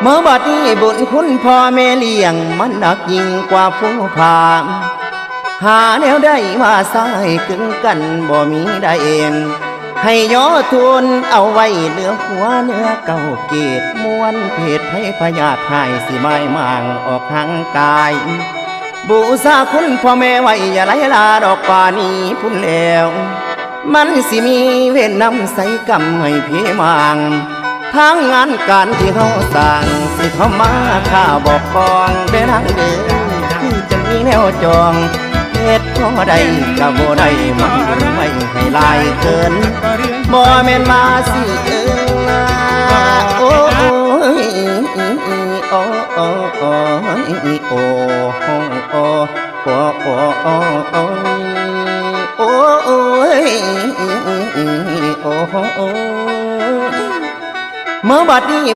ເມື່ອບັດນີ້ບຸນຄຸນພໍ່ແມ່ລ້ຽງ ມັນໜັກຍິ່ງກວ່າພູຜາ ຫາແນວໃດມາໃຊ້ໃຫ້ກຶງກັນບໍ່ມີໄດ້ ໃຫ້ຍໍທູນເອົາໄວ້ເໜືອຫົວເໜືອເກົ້າເກດ ມວນເພດໄພພະຍາດຮ້າຍ ຊິໝາຍໝາງອອກຮ່າງກາຍ ບູຊາຄຸນພໍ່ແມ່ໄວ້ ຢ່າໄຫຼລາດອກປ່ານີ້ພຸ້ນແລ້ວ ມັນຊິມີເວນນຳໃສ່ກຳໃຫ້ເພໝາງ ທາງງານການທີ່ເຮົາສ້າງ ຊິເຂົ້າມາຂ້າບອກປອງ ແມ່ນາງເດີ ຄືຈະມີແນວຈອງ ເຮັດພໍໄດ້ກະບໍ່ໄດ້ ມັນໄວ້ໃຫ້ຫຼາຍເກີນ ບໍ່ແມ່ນວ່າຊິເອີ້ນ ໂອ້ຍ ໂອ້ຍ ໂອ້ຍ ໂອ້ຍ ໂອ້ຍ ໂອ້ຍ ໂອ້ຍ ໂອ້ຍ ເມື່ອບັດນີ້